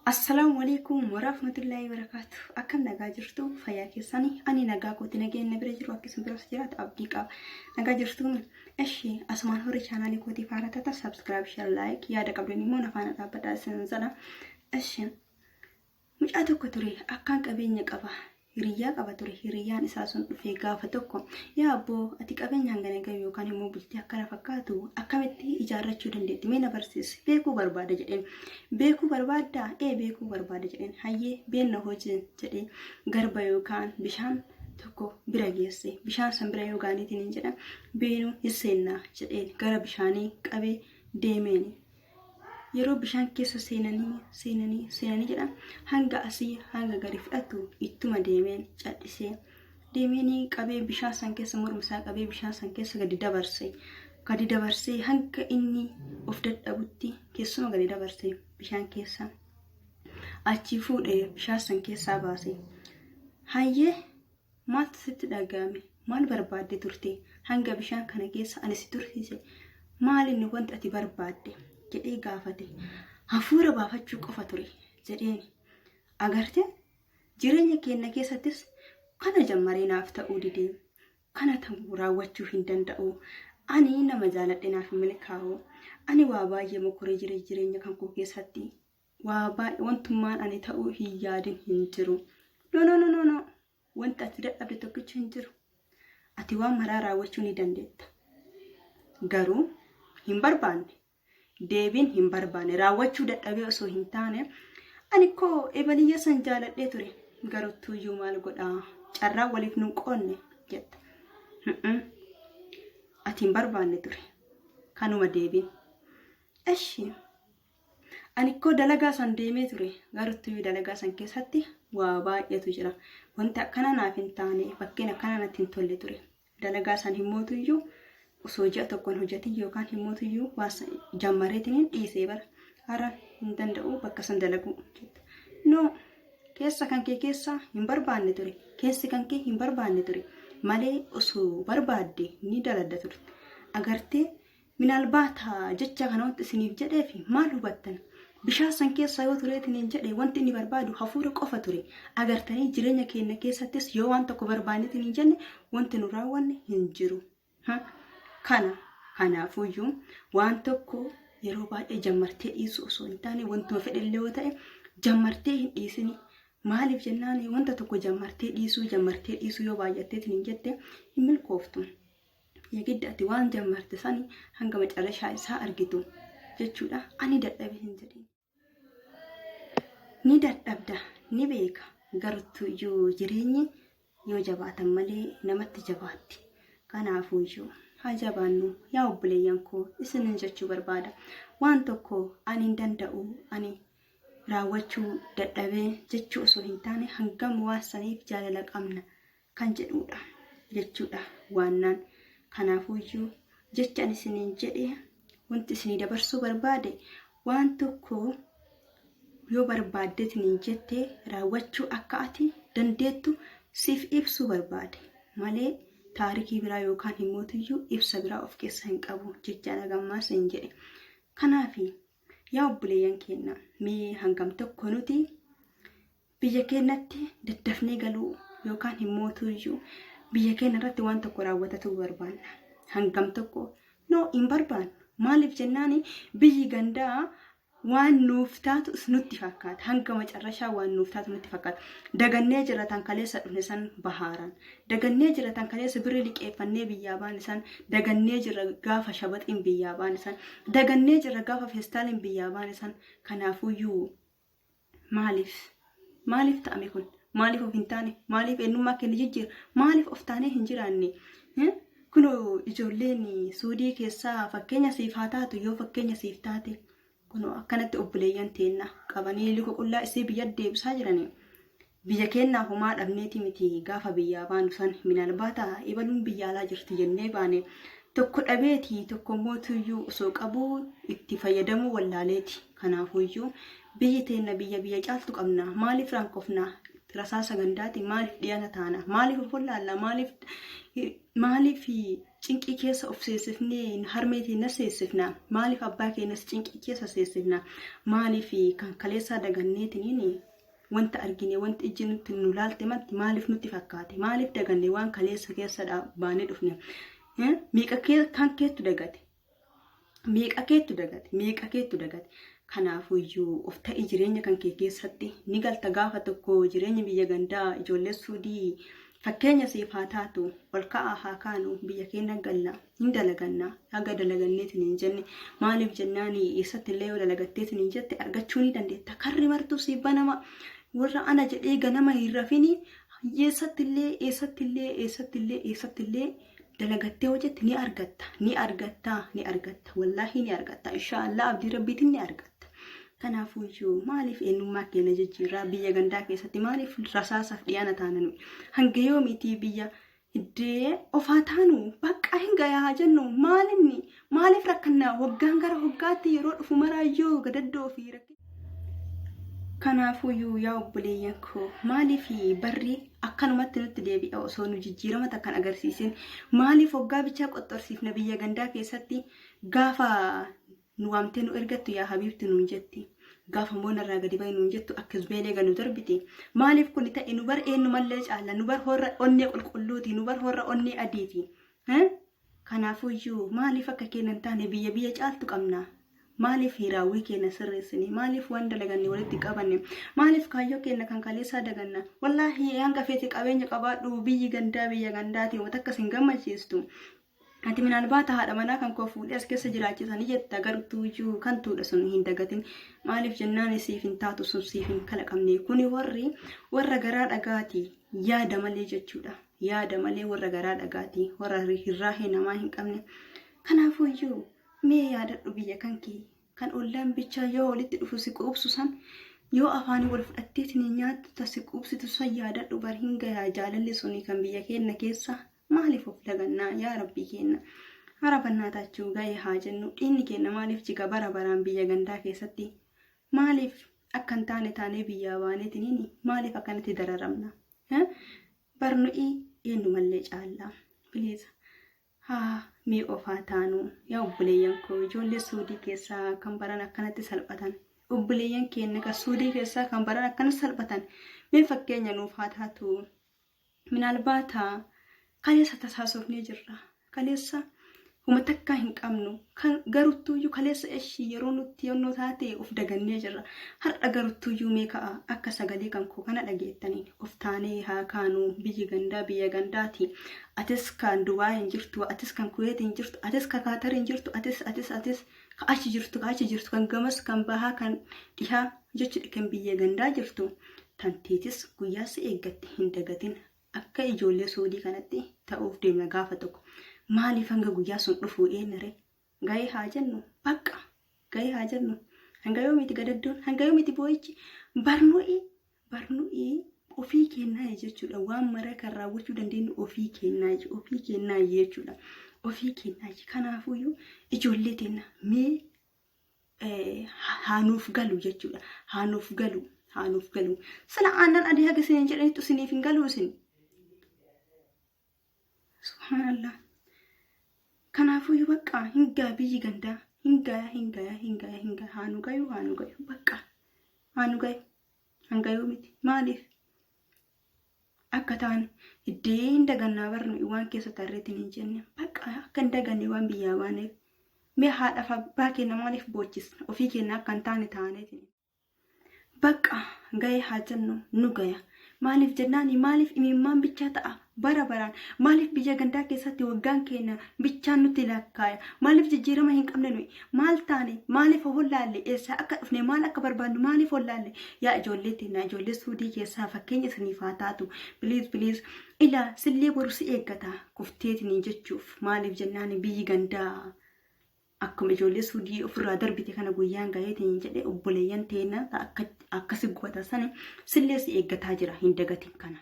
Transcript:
Assalaamu alaikum warahmatullahi wabarakaatu. Akkam nagaa jirtu fayyaa keessanii ani nagaa kooti nageenya bira jiru akkasuma biras jiraatu abdii qaba. Nagaa jirtu eshi asumaan horii chaanaalii kootii faara tata subscribe share like yaada qabdan immoo na faana dhaabbadhaa isin jedha. Eshi Mucaa tokko ture akkaan qabeenya qaba. Hiriyyaa qaba ture. Hiriyyaan isaa sun dhufee gaafa tokko yaa abboo ati qabeenya hangana gahu yookaan immoo bultii akkana fakkaatu akkamitti ijaarrachuu dandeetti mee na barsiisi beekuu barbaada jedheen. Beekuu barbaaddaa? Ee beekuu barbaada jedheen. Hayyee beenna hojii jedhee garba yookaan bishaan tokko bira geesse. Bishaan san bira yoo gaaniitiin hin jedhan beenuu hin seennaa jedheen gara bishaanii qabee deemeeni. Yeroo bishaan keessa seenanii seenanii seenanii jedhan hanga asii hanga gadi fudhatu ittuma deemeen cadhisee deemeenii qabee bishaan san keessa morma isaa qabee bishaan san keessa gadi dabarse gadi dabarsee hanga inni of dadhabutti keessuma gadi dabarse bishaan keessa achii fuudhee bishaan san keessaa baase hayyee Maaltu sitti dhaga'ame? Maal barbaadde turte? Hanga bishaan kana keessa ani si tursiise maal inni wanti ati barbaadde? Jedhee gaafate. Hafuura baafachuu qofa ture jedheen. Agarte jireenya keenya keessattis kana jammaree naaf ta'uu didee. Kana ta'uu raawwachuu hin danda'u. Ani nama jaaladhe naaf hin milkaa'u. Ani waa baay'ee mokoree jira jireenya kan koo keessatti. Waa baay'ee wantummaan ani ta'uu hin yaadin hin jiru. No no no no no. Wanti ati dadhabde tokkichi hin jiru. Ati waan maraa raawwachuu ni dandeetta. Garuu hin barbaanne. Deebiin hin barbaanne. Raawwachuu dadhabee osoo hin taane ani koo ebaliyya san jaaladhee ture. Garuu tuyyuu maal godhaa? Carraa waliif nun qoonne jetta. Ati hin barbaanne ture. Kanuma deebiin. Eshi. Ani koo dalagaa san deemee ture garuttuyyuu dalagaa san keessatti waa baay'eetu jira. Wanti akkana naaf hin taane bakkeen akkana natti hin tolle ture. Dalagaa san himmootuyyuu osoo ji'a tokkoon hojjetin yookaan himmootuyyuu waa jammareetiin dhiisee bara. Har'a hin danda'u bakka san dalaguu jetta. No keessa kan kee keessa hin barbaanne ture. Keessi kan kee hin barbaanne ture. Malee osoo barbaadde ni daladda turte. Agartee Minaalbaata jecha kana wanti isiniif jedheef maal hubattan? Bishaan san keessa yoo tureetiniin jedhe wanti inni barbaadu hafuura qofa ture. Agartanii jireenya keenya keessattis yoo waan tokko barbaannetiniin jenne wanti nu raawwanne hin jiru. Kana kanaafuyyuu waan tokko yeroo baay'ee jammartee dhiisuu osoo hin taane wantuma fedhellee yoo ta'e jammartee hin dhiisini. Maaliif jennaan wanta tokko jammartee dhiisuu jammartee dhiisuu yoo baay'atteetiin jette hin milkooftu. Yagidda ati waan jammarte sani hanga macarrashaa isaa argitu jechuudha. Ani dadhabe hin jedhin. Ni dadhabda ni beeka gartuyyuu jireenyi yoo jabaatan malee namatti jabaatti. Kanaafuyyuu haa jabaannu yaa obboleeyyan koo isinin jechuu barbaada. Waan tokko ani hin danda'u ani raawwachuu dadhabee jechuu osoo hin taane hangam waan saniif jaalala qabna kan jedhuudha jechuudha waannaan. Kanaafuuyyuu jecha ani isiniin jedhe wanti isinii dabarsuu barbaade waan tokko yoo barbaaddeetiniin jette raawwachuu akka ati dandeettu siif ibsuu barbaade malee taarikii biraa yookaan himmootuyyuu ibsa biraa of keessa hin qabu jechaan hagammaa siin jedhe. Kanaafi yaa obboleeyyan keenya mee hangam tokko nuti Biyya keenyatti daddafnee galuu yookaan himmootuuyyuu biyya keenya irratti waan tokko raawwatatuu barbaanna. Hangam tokko no hin barbaannu. Maaliif jennaan biyyi gandaa waan nuuf taatu nutti fakkaata. Hanga macarrashaa waan nuuf taatu nutti fakkaata. Dagannee jira tan kaleessa dhufne san bahaaraan. Dagannee jira tan kaleessa birri liqeeffannee biyyaa baane san. Dagannee jira gaafa shabaxiin biyyaa baane san. Dagannee jira gaafa feestaaliin biyyaa baane san. Kanaafuyyuu Maaliif? Maaliif ta'ame kun? Maaliif of hin taane? Maaliif eenyummaa keenya jijjiira? Maaliif of taanee hin jiraanne? Kunoo ijoolleen suudii keessaa fakkeenya siif haa taatu yoo fakkeenya siif taate kunoo akkanatti obboleeyyan teenna qabanii luka qullaa isii biyya deebisaa jiranii. Biyya keennaa homaa dhabneeti miti gaafa biyyaa baanu san minaalbaata ebaluun biyya alaa jirti jennee baane tokko dhabeeti tokko immoo tuyyuu osoo qabuu itti fayyadamuu wallaaleeti kanaafuyyuu biyyi teenna biyya biyya caaltu qabna maaliif rankofna Rasaasa gandaati maaliif dhiyana taana? Maaliif of wallaalla? Maaliif maaliif cinqii keessa of seessifnee harmee teenya seessifna? Maaliif abbaa keenyas cinqii keessa seessifna? Maaliif kan kaleessaa daganneetiniin wanta argine wanti ijji nutti nu laalte marti maaliif nutti fakkaate? Maaliif daganne waan kaleessa keessa baanee dhufne? Meeqa kan keettu dagate? Meeqa keettu dagate? Meeqa keettu dagate? Kanaafuyyuu of ta'i jireenya kan kee keessatti ni galta gaafa tokko jireenya biyya gandaa ijoollee suudii fakkeenya siif haa taatu ol ka'aa haa kaanu biyya keenya galla hin dalaganna haga dalaganneetiin hin jenne maaliif jennaani eessatti illee yoo dalagatteetiin hin jette argachuu ni dandeetta karri martuu siif banama warra ana jedhee ganama hin rafini eessatti illee eessatti illee eessatti illee eessatti illee dalagattee hojjette ni argatta ni argatta ni argatta wallaahi ni argatta inshaallah abdii rabbiitiin ni argatta. Kanaafuyyuu maaliif eenyummaa keenya jijjiirraa biyya gandaa keessatti maaliif rasaasaaf dhiyaana taana nuyi hanga yoomiitii biyya iddee ofaa taanu bakka hin gayaa haa jennu maalinni maaliif rakkannaa waggaan gara waggaatti yeroo dhufu maraayyuu gadaddoo fi rakkina. Kanaafuyyuu yaa obboleeyyan koo maaliif barri akkanumatti nutti deebi'a osoo nu jijjiirama takkan agarsiisin maaliif waggaa bichaa qoxxorsiifna biyya gandaa keessatti gaafa nu waamtee nu ergattu yaa habiibti nuun jetti gaafa immoo narraa gadi bahi nuun jettu akka beelee ganu darbiti maaliif kun ta'e nu bar eenyumallee caalla nu bar horra onnee qulqulluuti nu bar horra onnee adiiti. Kanaafuyyuu maaliif akka keenya hin taane biyya biyya caaltu qabna? Maaliif raawwii keenya sirreessine? Maaliif waan dalaganne walitti qabanne? Maaliif kaayyoo keenya kan kaleessaa daganna? Wallaahi hanga feete qabeenya qabaadhu biyyi gandaa biyya gandaati wanta akkas hin gammachiistu. Ati minaalbaata haadha manaa kan koo fuudhee as keessa jiraachisanii jetta gartuuyyuu kan tuudha sun hin dagatin. Maaliif jennaan siif hin taatu sun siif hin kalaqamne. Kuni warri warra garaa dhagaati yaada malee jechuudha. Yaada malee warra garaa dhagaati warra hirraahee namaa hin qabne. Kanaafuyyuu mee yaadadhu biyya kan kee kan ollaan bichaa yoo walitti dhufu si quubsu san yoo afaanii wal fudhatteetiin nyaattu ta si quubsitu san yaadadhu bar hin gayaa jaalalli suni kan biyya keenya keessa maaliif of dagannaa yaa rabbii keenya. Hara taachuu ga'ee haa jennu dhiinni keenya maaliif jiga bara baraan biyya gandaa keessatti maaliif akka hin taane taanee biyyaa baaneetiniin maaliif akkanatti dararamna? Barnu'i eenyumallee caallaa. Biliisa. Haa mee ofaa taanu yaa obboleeyyan koo ijoollee suudii keessaa kan baran akkanatti salphatan. Obboleeyyan keenya kan suudii keessaa kan baran akkanatti salphatan. Mee fakkeenya nuuf haa taatu. Minaalbaata kaleessa tasaasofnee jirra. Kaleessa huma takkaa hin qabnu. Kan garuttuuyyuu kaleessa eshii yeroo nutti yonnoo taate of dagannee jirra. Har'a garuttuuyyuu mee ka'a akka sagalee kan koo kana dhageettaniin of taanee haa kaanu biyyi gandaa biyya gandaati. Atis kan Dubaay hin jirtu, atis kan Kuweet hin jirtu, atis kan Kaatar hin jirtu, atis atis atis ka achi jirtu ka achi jirtu kan gamas kan bahaa kan dhihaa jechuudha kan biyya gandaa jirtu. Tanteetis guyyaa si eeggatte hin dagatin. Akka ijoollee suudii kanatti ta'uuf deemna gaafa tokko. Maaliif hanga guyyaa sun dhufuu eenyare? Gahee haa jennu bakka gahee haa jennu. Hanga yoomiiti gadaddoon hanga yoomiiti boo'ichi barnu'i barnu'i ofii kennaa jechuudha. Waan mara kan raawwachuu dandeenyu ofii kennaa ofii kennaa jechuudha. Ofii kennaa kanaafuyyuu ijoollee teenna mee haa nuuf galu jechuudha. Haa nuuf galu haa nuuf galu. Sila aannan adii haga isiniin jedhanitti isiniif hin galu isin. Subhaanallah. Kanaafuyyuu bakka hin gaa biyyi gandaa hin gaya hin gaya hin gaya hin gaya haa nu gayu haa nu gayu bakka haa nu gayu hanga yoomiti maaliif akka taane iddee hin dagannaa barnu waan keessa tarreetiin hin jenne bakka akka hin daganne waan biyyaa baaneef mee haadhaaf abbaa keenya maaliif boochisna ofii keenya akka hin taane taaneetiin. Bakka gahee haa jennu nu gaya. Maaliif jennaani maaliif imimmaan bichaa ta'a bara baraan maaliif biyya gandaa keessatti waggaan keenya bichaan nutti lakkaaya maaliif jijjiirama hin qabne nuyi maal taane maaliif hollaalle eessaa akka dhufne maal akka barbaannu maaliif hollaalle yaa ijoollee teennaa ijoollee suudii keessaa fakkeenya isiniif haa taatu biliis biliis ilaa sillee boru si eeggata kufteetiniin jechuuf maaliif jennaani biyyi gandaa akkuma ijoollee suudii ofirraa darbite kana guyyaan gaheetiin jedhe obboleeyyan teena akkasi gubata sani sillee si eeggataa jira hin dagatin kana.